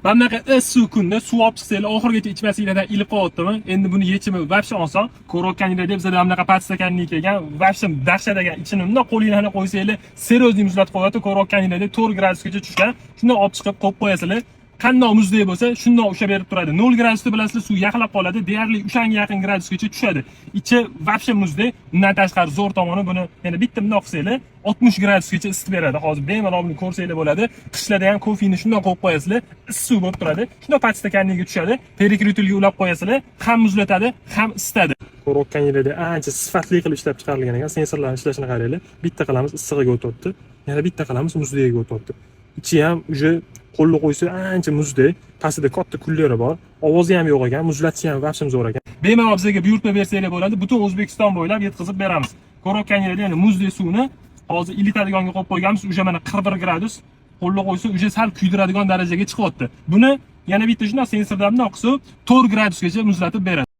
Mana bunaqa issiq kunda suv olib chiqsanglar, oxirigacha ichmasinglardan ilib qolyaptimi? Endi buni yechimi вообще oson. Ko'rayotganinglar bizada mana bunaqa подстаканник kelgan, вообще dahshat ekan. Ichini bundoq qo'linglarni qo'ysanglar, серьезный muzlatib qo'yadi. Ko'rayotganinglardek 4 gradusgacha tushgan. Shundoq olib chiqib qo'yib qo'yasizlar. Qandoq muzdek bo'lsa, shundoq ushlab berib turadi. 0 gradusda, bilasizlar, suv yaxlab qoladi, deyarli o'shanga yaqin gradusgacha tushadi. Ichi вообще muzdek. Undan tashqari zo'r tomoni, buni yana bitta bundoq qilsanglar, 60 gradusgacha isitib beradi. Hozir bemalol buni ko'rsanglar bo'ladi. Qishlarda ham kofeni shundoq qo'yib qo'yasizlar, issiq bo'lib turadi. Shundoq подстаканник ga tushadi, перекрытие ga ulab qo'yasizlar, ham muzlatadi, ham isitadi. Ko'rayotganinglardek ancha sifatli qilib ishlab chiqarilgan ekan. Sensorlarning ishlashini qaranglar. Bitta qilamiz, issig'iga o'tyapti. Yana bitta qilamiz, muzligiga o'tyapti. Ichi ham уже qo'lni qo'ysa ancha muzdek, pastida katta kulleri bor, ovozi ham yo'q ekan, muzlatishi ham вообще zo'r ekan. Bemalol bizga buyurtma bersanglar bo'ladi, butun O'zbekiston bo'ylab yetkazib beramiz. Ko'rayotganinglardek, yana muzdek suvni hozir ilitadigonga qo'yib qo'yganmiz, уже mana 41 gradus, qo'lni qo'ysa уже sal kuydiradigan darajaga chiqyapti. Buni yana bitta shundoq sensordan bundoq qilsa, 4 gradusgacha muzlatib beradi.